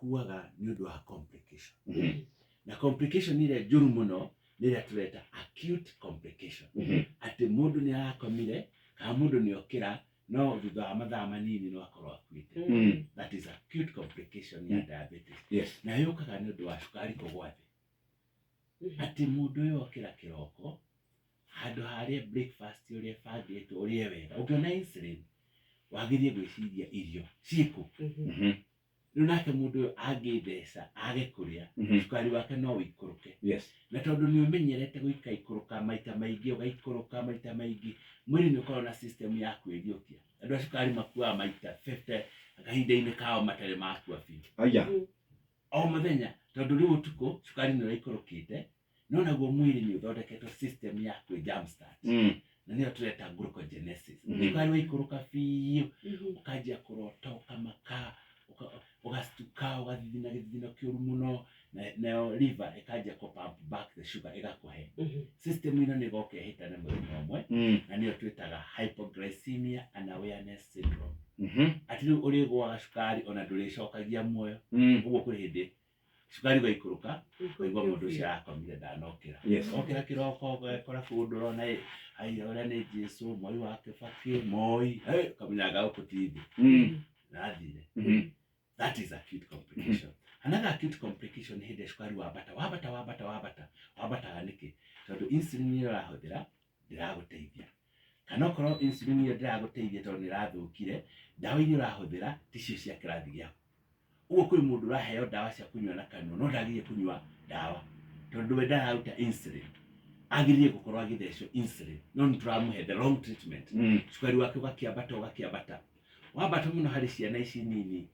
makuaga nĩ ũndũ wa complication. Na complication ĩrĩa njũru mũno nĩ ĩrĩa tũreta acute complication. Atĩ mũndũ nĩ arakomire kana mũndũ nĩ okĩra no thutha wa mathaa manini no akorwo akuĩte. That is acute complication ya diabetes. Na yũkaga nĩ ũndũ wa cukari kũgwa thĩ. Atĩ mũndũ ũyũ okĩra kĩroko handũ harĩa breakfast ũrĩa ĩbangĩtwo ũrĩe wega, ũngĩona insulin wagĩrĩire gwĩciria irio ciĩkũ. Rĩu nake mũndũ ũyũ angĩtheca age kũrĩa, cukari wake no ũikũrũke. Na tondũ nĩ ũmenyerete gũikaikũrũka maita maingĩ, ũgaikũrũka maita maingĩ, mwĩrĩ nĩ ũkoragwo na system ya kwĩriũkia. Andũ a cukari makuaga maita 50 kahinda-inĩ kao matarĩ makua biũ. Aya. O mũthenya, tondũ rĩu ũtukũ cukari nĩ ũraikũrũkĩte, no naguo mwĩrĩ nĩ ũthondeketwo system ya kwĩ jump start. Na nĩyo tũreta glucogenesis. Cukari waikũrũka biũ, ũkanjia kũrota, ũkamaka, ũgastuka, ũgathithina gĩthithino kĩũru mũno, nayo liver ĩkanjia kũ pump back the sugar ĩgakũhe. System ĩno nĩ ĩgoka ĩhĩtane mũthenya ũmwe, na nĩyo twĩtaga hypoglycemia unawareness syndrome. Atĩ rĩu ũrĩgũaga cukari ona ndũrĩcokagia muoyo. Ũguo kũrĩ hĩndĩ cukari ũgaikũrũka, ũkaigua mũndũ ũcio arakomire ndanokĩra. Okĩra kĩroko ũgekora kũndũ ũrona ĩ, haiya ũrĩa nĩ Jesu, Moi wa Kibaki, Moi, hey, ũkamenya anga gũkũ ti thĩ. Nathire. That is acute complication. Another acute complication nĩ hĩndĩ ĩrĩa cukari wambata, wambata, wambata, wambata. Wambataga nĩkĩ? Tondũ insulin ĩrĩa ũrahũthĩra ndĩragũteithia. Kana okorwo insulin ĩyo ndĩragũteithia tondũ nĩ ĩrathũkire, ndawa iria ũrahũthĩra ticio cia kĩrathi gĩaku. Ũguo kwĩ mũndũ ũraheo ndawa cia kũnyua na kanua, no ndagĩrĩire kũnyua ndawa tondũ we ndararuta insulin. Agĩrĩire gũkorwo agĩthecwo insulin, no nĩ tũramũhe the wrong treatment. Cukari wake ũgakĩambata, ũgakĩambata. Wambata mũno harĩ ciana ici nini,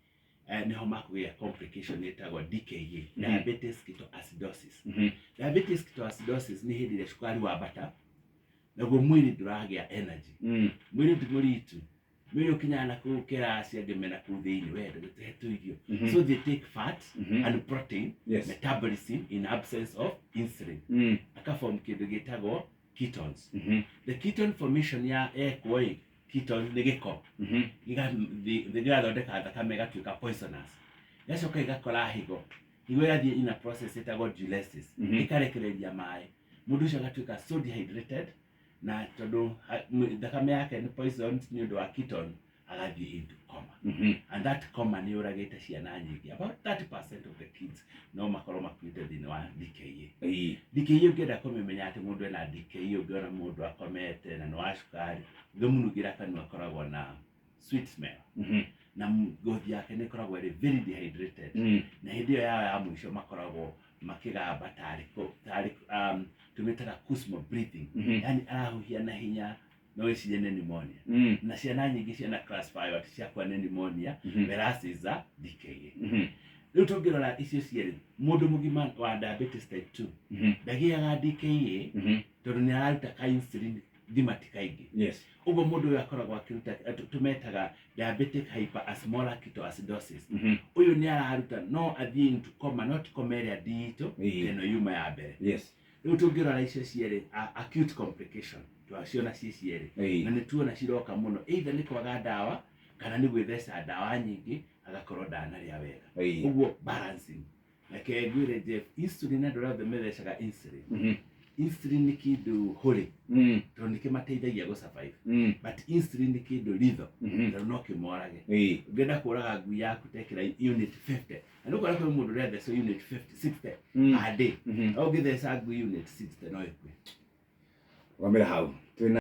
nĩho makũgĩa complication ĩtagwo DKA, diabetes ketoacidosis. Diabetes ketoacidosis nĩ hĩndĩ ĩrĩa cukari wambata, naguo mwĩrĩ ndũragĩa energy. Mwĩrĩ ti mũritu. Mwĩrĩ ũkinyaga na kũu kĩraci angĩ mena kũu thĩinĩ, we ndũgĩtũhe tũirio. So they take fat and protein metabolism in absence of insulin. Akaform kĩndũ gĩtagwo ketones. The ketone formation ya ekwo ĩ, ketone nĩ gĩko. Gĩgathondeka thakame ĩgatuĩka poisonous. Ĩgacoka ĩgakora higo. Higo ĩgathiĩ in a process ĩtagwo diuresis. Ĩkarekereria maĩ. Mũndũ ũcio agatuĩka so dehydrated, na tondũ thakame yake nĩ poisoned nĩ ũndũ wa ketone, agathiĩ into coma. And that coma nĩ yũragĩte ciana nyingĩ. About 30% of the kids no makorwo makuĩte thĩinĩ wa DKA. DKA ũngĩenda kũmĩmenya atĩ mũndũ ena DKA, ũngĩona mũndũ akomete na nĩ wa cukari, ũngĩmũnungĩra kanua akoragwo na sweet smell. Na ngothi yake nĩ ĩkoragwo ĩrĩ very dehydrated. Na hĩndĩ ĩyo yao ya mũico makoragwo makĩgamba tarĩ tũmĩtaga Kussmaul breathing. Yani arahuhia na hinya, no wĩcirie nĩ pneumonia. Na ciana nyingĩ ciana class 5 atĩ ciakua nĩ pneumonia, whereas is a DKA. Rĩu tũngĩrora icio cierĩ, mũndũ mũgima wa diabetes type 2 ndagĩaga DKA tondũ nĩ araruta ka insulin thima ti kaingĩ. Ũguo mũndũ ũyũ akoragwo akĩruta, tũmetaga diabetic hyperosmolar ketoacidosis. Ũyũ nĩ araruta no athiĩ into coma, no ti coma ĩrĩa nditũ, ĩno yuma ya mbere. Rĩu tũngĩrora icio cierĩ, acute complication twaciona ciĩ cierĩ. Na nĩ tuona ciroka mũno, either nĩ kwaga ndawa kana nĩ gwĩtheca ndawa nyingĩ agakorwo ndanarĩa wega. Ũguo balancing. Reke ngwĩre Jeff, insulin andũ arĩa othe methecaga insulin. Insulin nĩ kĩndũ hũrĩ, tondũ nĩ kĩmateithagia gũ survive. But insulin nĩ kĩndũ lethal, tondũ no kĩmorage. Ũngĩenda kũraga ngui yaku tekĩra unit 50. Na nĩ ũkora kwĩ mũndũ ũrathecwo unit 50, 60 per day. No ũngĩtheca ngui unit 60 no ĩkue. Wamĩra hau.